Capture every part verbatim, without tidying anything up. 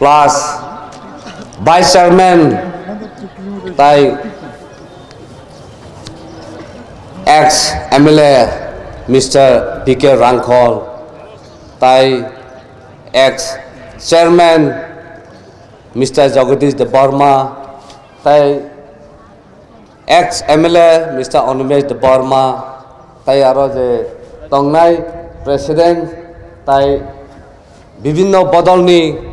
plus vice chairman tai ex M L A Mister P K Rangkhol, tai ex chairman Mister Jagadish Debbarma, tai ex M L A Mister Animesh Debbarma, tai aro je tongnai president, tai bibinno bodolni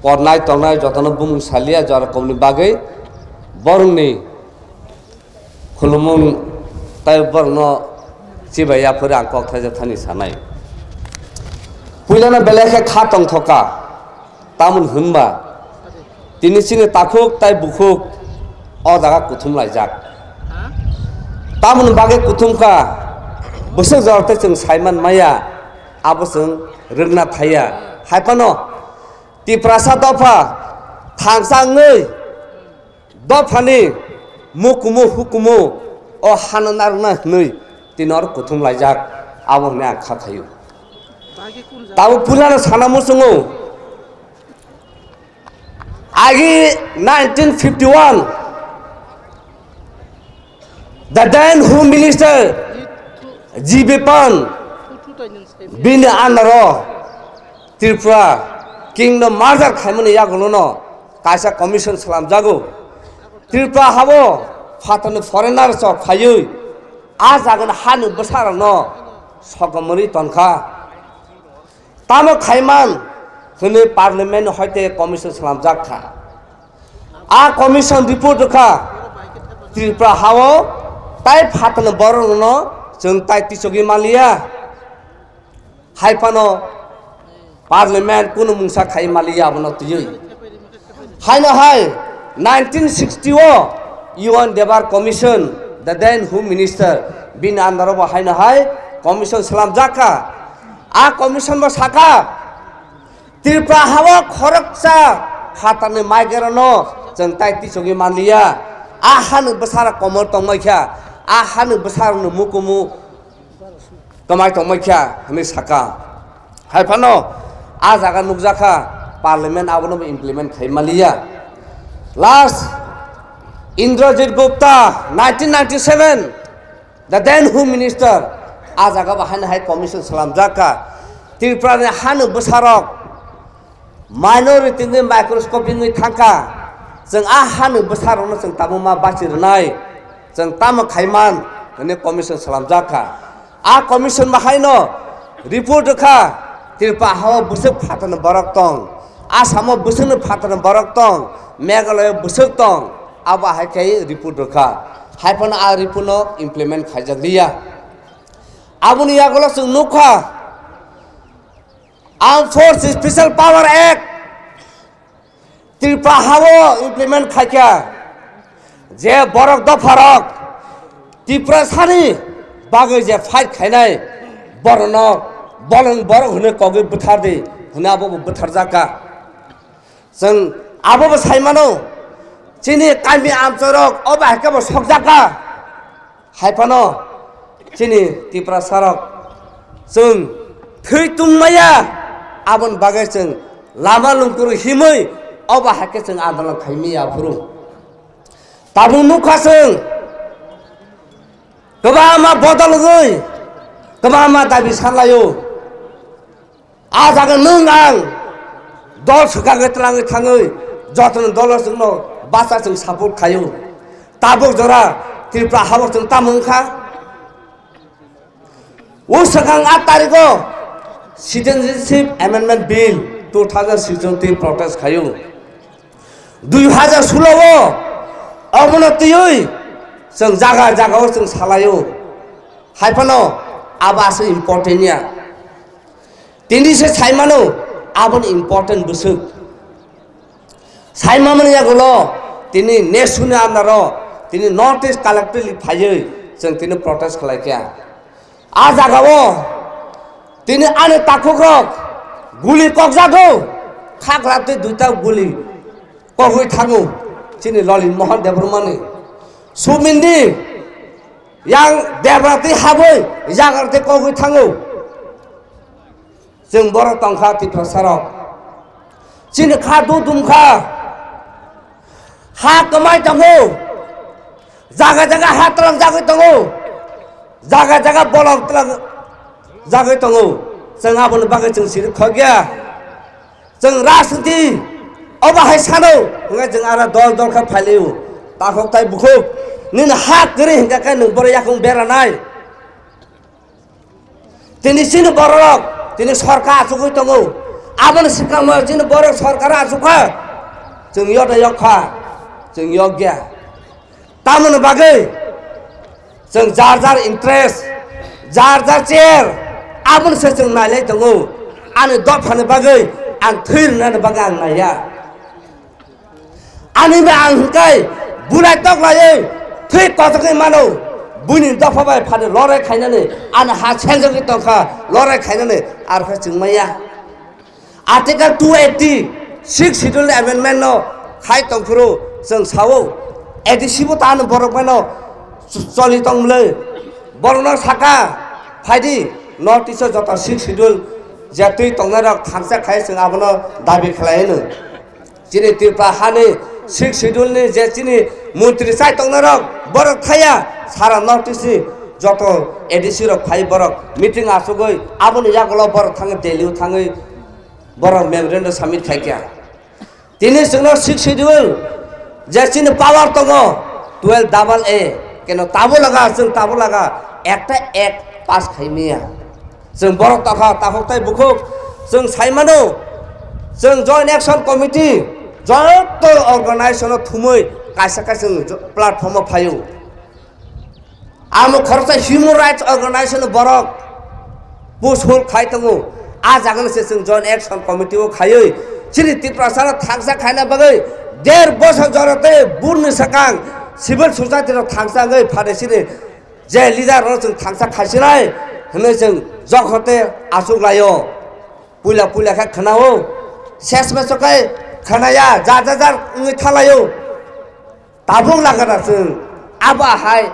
kornai tongnai jotono bumung salia jora komni bagwi borokni khulumung tai borokno chibai yaphuri ang kok thaijak thani sanai. Puilano belai khe kha tongthoka, tamoni hwnba tini chini takhuk tai bukhuk o jaga kuthum laijak. Tamoni bagwi kuthum kha, bwswk jora tei chwng saiman maya, abo chwng rwgna thaya. Hai phano Tiprasa dopha thangsa wngwi dophani mukumu hukumu o hano narwkna hwnwi tini oro kuthum laijak, abo hwnwi ang kha khaio. Tabuk puilano sana muchungo, agi nineteen fifty one the then Home Minister G B Pant bini under o Tripura Kingdom merger khaimani yagulono kaisa commission slamjago. Tripura habo phatarni foreigner chok phaiwi a jagani hani bwsarokno sokomorwi tonkha. Tamo khaiman hwnwi parliament hoite commission slamjak kha. A commission report rwkha Tripura hao tai phatarni borokno chwng tai tisogwi manliya. Hai phano parliament kunu mungsa khai maliya abono twiwi. Haino hai nineteen sixty o U N Debar Commission, the then Home Minister, bini under o bo haino hai commission slamjak kha. A commission bo saka, Tripura hao khoroksa phatarni migrant no chwng tai tisogwi manliya. A hani bwsarok komor tongmai kha, a hani bwsarokno mukumu kwmai tongmai kha hwnwi saka. Hai phano a jaga nukjakha, parliament abono bo implement khai maliya. Last Indrajit Gupta, nineteen ninety seven, the then Home Minister, a jaga bo haino hai commission slamjakha. Tripura ni hani bwsarok minority ni microscopic wngwi thangkha, chwng a hani bwsarokno chwng tabukma bachi rwnai, chwng tamo khaiman hwnwi commission slamjak kha. A commission bahaino report rwkha, Tripura hao bwswk phatarni borok tong, Assamo bwswkni phatarni borok tong, Meghalaya bwswk tong, abo hai khe report rwkha. Hai phano a report no implement khaijak liya. Aboni yagulo chwng nukha, Armed Force Special Power Act Tripura hao implement khaikha, je borok dopharok Tiprasani bagwi je fight khainai, borokno bolong borok hwnwi kogwi bwthar di hwnwi abo bo bwtharjak kha. Chwng abo bo sai mano, chini kami amchorok obo hai khe bo sokjak kha. Hai phano chini Tiprasarok chwng thwi tungmaya, aboni bagwi chwng lama lungkuru himwi obo hai khe chwng andolon khaimaya phuru. Tabuk nukha chwng kwbangma bodol wngwi kwbangma dabi sanlaio. A jaga nwng ang dol swkang khe twlangwi thangwi jotono dolo chwngno bacha chwng support khaio. Tabuk jora Tripura habo chwng tamo wngkha? O swkang aat tarikh o Citizenship Amendment Bill two thousand sixteen twi protest khaio. Dui hajar sulo o omono twiwi chwng jaga jaga o chwng salaio. Hai phano abo aswk important ya. Tini se sai mano, aboni important bwswk. Sai mamani yagulo tini nesuni andaro tini North East collectively phaiwi chwng tini protest khlai kha. A jaga o tini ani takhukrok guli kokjago, khakla tei duita guli kogwi thango chini Lolin Mohan Debbarmani. Sumindi yang debra twi habwi yagra twi kogwi thango. Chwng borok tongkha Tiprasarok. Chini kha dudum kha. Ha kwmai tongo. Jaga jaga ha twlang jagwi tongo. Jaga jaga bolong twlang jagwi tongo. Chwng aboni bagwi chwng siri khokya. Chwng rajniti obo hai sano, hwnkhe chwng aro dol dol khe phailio. Takhuk tai bukhuk, nini ha kwrwi hwnkhe khe nwng boro yakung beranai. Tini chini bororok, tini sorkar achugwi tongo. Aboni swkangma chini borok sorkar achukha. Chwng yoda yokha, chwng yokya. Tamoni bagwi chwng jar jar interest, jar jar chair, aboni se chwng nailai tongo. Ani dophani bagwi ang thwi rwnani bagwi ang naiya. Ani ba ang hwnkhe bulai tok laiwi thwi kotokwi mano. Buini dopha bai phani lorai khainani, ani ha seljagwi tongkha lorai khainani, arokhe chwng maya. Article two eighty six schedule amendment no khai tongphuru chwng sao, A D C bo tano borok mano choli tongmwlwi, borokno saka phaidi North East o joto six schedule je twi tongnai rok thansa khai chwng abono dabi khlai hwno. Chini Tripura hani six schedule ni je chini montri chai tongnai rok borok thaya sara North East ni joto A D C rok phai borok meeting asugwi aboni yagulo borok thangwi Delhi o thangwi borok memorandum submit khai kha. Tini chwngno six schedule je chini power tongo twelve double A, keno tabo laga chwng tabo laga ekta act pass khai maya. Chwng borok tokha takhuk tai bukhuk chwng sai mano, chwng Joint Action Committee joto organization no thumwi kaisa kaisa chwng platform o phaio. Amo khoroksa human rights organization borok push hol khai tongo. A jagano se chwng Joint Action Committee o khaiwi chini Tiprasa no thangsa khaina bagwi der bosor jora tei burni swkang civil society rok thangsa wngwi pharai chini je leader rok chwng thangsa khaisinai hwnwi chwng jokhor tei achuk laio. Puila puila khe khwnao, sesma sokai khwnaya, jar jar jar wngwi thalaio. Tabuk lagada chwng abo hai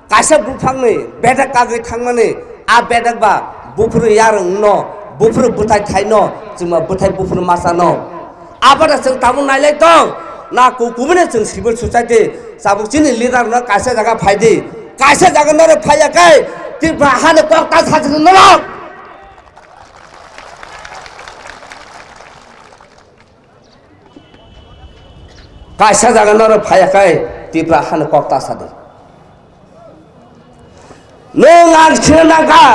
kaisa buphangni bedek kagwi thangmani, a bedek ba buphuru yarwng no, buphuru bwthai thaino, chwngma bwthai buphuru masano. Abada chwng tabuk nailai tong, na ku kubuni chwng civil society, tabuk chini leader no kaisa jaga phaidi, kaisa jaga norok phaiya kai, Tripura hani kok ta sajwk norok. Kaisa jaga norok phaiya kai Tipra hani kok ta sadi. Nwng ang sina nangkha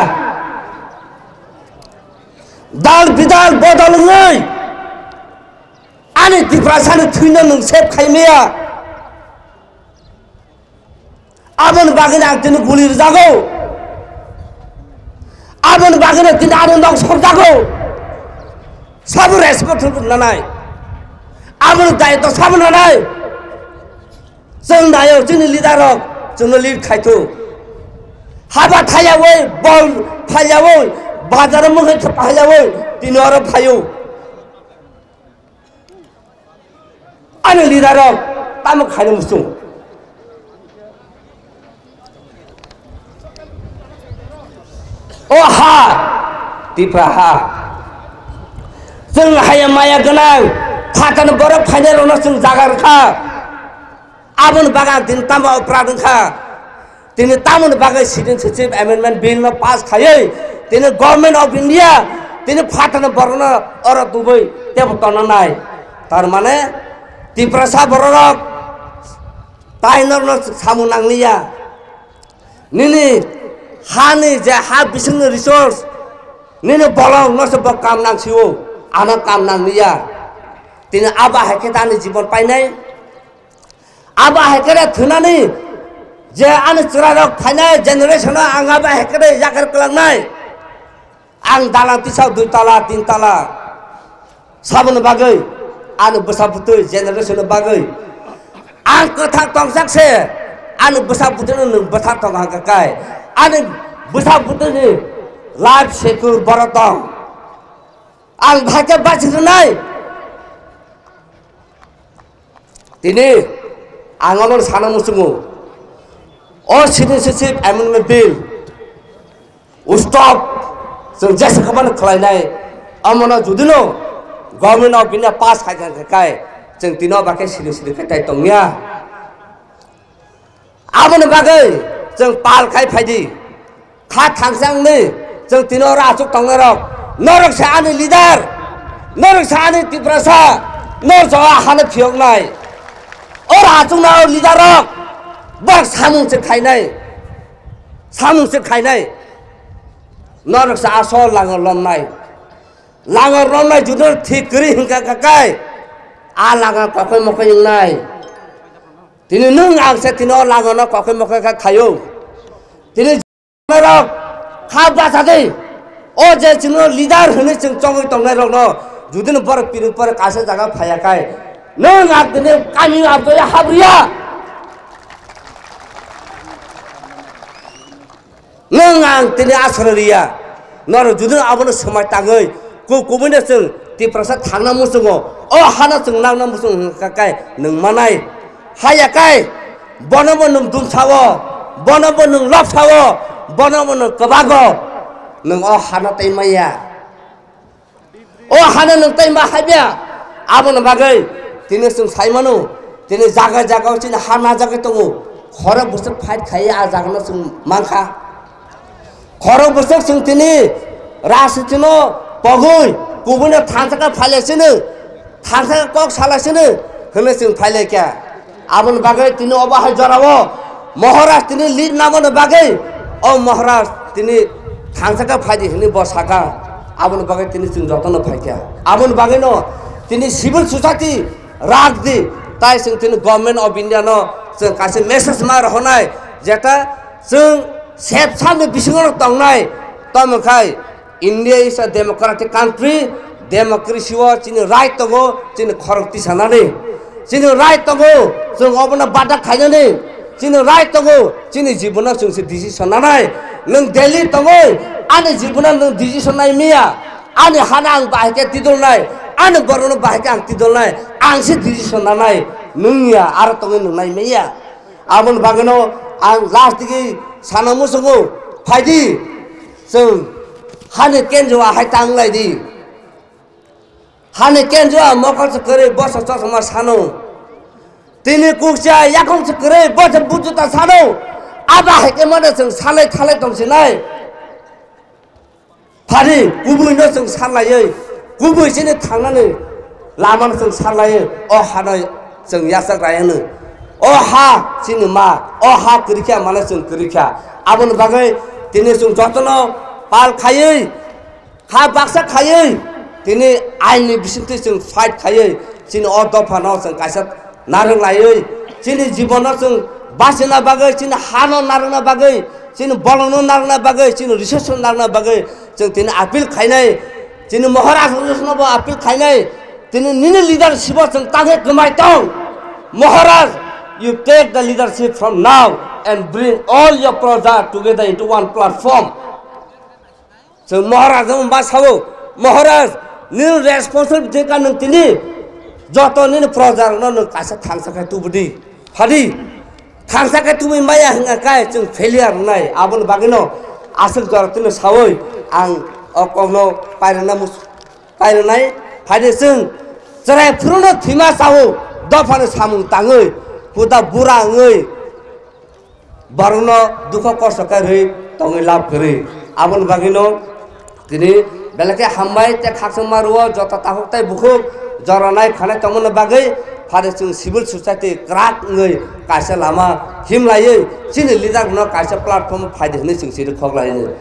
dal bidal bodol wngwi ani Tiprasani thwino nwng save khai maya. Aboni bagwino ang tini guli rwjago. Aboni bagwino tini ano nok sokjago. Sabo respect nanai. Aboni dayitw sabo nanai. Chwng naio chini leader rok chwngno lead khaithu. Haba thaiyawi, bol phaiyawi, bazaro mungkhe phaiyawi, tini oro phaio. Ani leader rok tamo khaina muchung. O ha, Tipra ha. Chwng haya maya gwnang, phatani borok phainai rokno chwng jaga rwkha. Aboni bagwi tini tamo uprat wngkha. Tini tamoni bagwi Citizenship Amendment Bill no pass khaiwi tini Government of India tini phatani borokno oro tubui tebo tonna nai. Tar mane Tiprasa bororok tai norokno samung nangliya. Nini hani je ha bisingni resource, nini bolong no se bo kam nangsio, ano kam nangliya. Tini abo hai khe tani jibon painai. Abo hai khe thwnani je ani chwrairok phainai generation-o ang abo hai khe yakar kwlangnai. Ang dalan tisa dui tala, tin tala saboni bagwi, ani bwsa bwtwi generation-ni bagwi ang kwthang tongsak se, ani bwsa bwtwino nwng bwthar tong hangkha kai, ani bwsa bwtwini life secure borok tong. Ang bahai khe bachirwnai. Tini ang omo sana muchungo. O Citizenship Amendment Bill stop chwng jesa khamani khlainai. Omono judino Government of India pass khai kha khe kai, chwng tino ba khe siri siri khe tai tongya. Aboni bagwi chwng pal khai phaidi. Kha thangsa wngwi chwng tino oro achuk tongnai rok. Norok se ani leader, norok se ani Tiprasa, nor jaga hano phiyoknai. Oro achuknai o leader rok, bak samung se khainai, samung se khainai. Norok se asol langor lomnai. Langor romnai judor thik kwrwi hwnkha kha kai, a langa kokoi mokoi wngnai. Tini nwng ang se tini o langano kokoi mokoi kha khaio. Tini rok kha bacha de. O je chwngno leader hwnwi chwng chongwi tongnai rokno judino borok piri pore kaisa jaga phaiya kai, nwng ang tini kami abjoi habriya. Nwng ang tini asra riya. Norok judino abono swmai tangwi ku-, kubuino chwng Tiprasa thangna muchungo, o hano chwng nangna muchung hwnkha kai nwng manai. Haya kai, bono bo nwng dumsao, bono bo nwng lobsao, bono bo nwng kwbago, nwng o hano tei maya. O hano nwng tei ma haiya, aboni bagwi tini chwng sai mano, tini jaga jaga o chini ha najagwi tongo, khorok bwswk fight khaiya a jagano chwng mankha. Khorok bwswk chwng tini rajnitino pogwi kubuino thansaka phailai sino, thansaka kok salai sino hwnwi chwng phailaikha. Aboni bagwi tini obo hai jorao Maharaj tini lead namani bagwi o Maharaj tini thangsaka phaidi hwnwi bo saka. Aboni bagwi tini chwng jotono phaikha. Aboni bagwino tini civil society rak di, tai chwng tini Government of India no chwng kaisa message ma rohornai, jeta chwng sep samni bisingo tongnai, tamo khai India is a democratic country, democracy o chini right tongo, chini khorok tisanani. Chini right tongo, chwng obono bada khainani. Chini right tongo, chini jibono chwng se decision nanai. Nwng Delhi tongwi, ani jibono nwng decision nai miya. Ani hana ang bahai khe tidol nai, ani borokno bahai khe ang tidol nai. Ang se decision nanai, nwng ya, aro tongwi nwng nai miya. Aboni bagwino ang last digi sana muchungo, phaidi. Chwng hani kenjua hai tang lai di. Hani kenjua mokol se kwrwi bosa chosma sano. Tini kukcha yakung se kwrwi bosa bujuta sano. Aba hai khe mane chwng salai thalai tong sinai. Phari kubui no chwng salaiwi, kubui chini thangnani lama no chwng salaiwi, o hano chwng yachak rayano. O ha chini ma, o ha kwrwikha mane chwng kwrwikha. Aboni bagwi tini chwng jotono pal khaiwi, kha baksa khaiwi, tini aini bisingtwi chwng fight khaiwi, chini o dophano chwng kaisa narwk laiwi, chini jibono chwng bachina bagwi, chini hano narwkna bagwi, chini bolongno narwkna bagwi, chini resource narwkna bagwi chwng tini appeal khainai, chini Maharaj no bo appeal khainai, tini nini leadership o chwng tangwi kwmai tong. Maharaj, you take the leadership from now and bring all your praja together into one platform. Chwng Maharaj no ba sao, Maharaj, nini responsibility ka nwng tini joto nini proja rokno nwng kaisa thangsa khe tubudi. Phadi, thangsa khe tubui maya hwnga kai chwng failure wngnai. Aboni bagwino aswk jora tino saui ang o kokno pairwna mus-, pairwnai. Phadi chwng chwrai phuru no thwima sao, dophano samung tangwi, huda bura wngwi, borokno dukho kosto khe rwi tongwi lab kwrwi. Aboni bagwino tini belai khe hambai tei khakchangma rwo joto takhuk tei bukhuk jora nai khanai tongmani bagwi phari chwng civil society kwrak wngwi kaisa lama himlaiwi chini leader rokno kaisa platform phaidi hwnwi chwng siri khoklaio.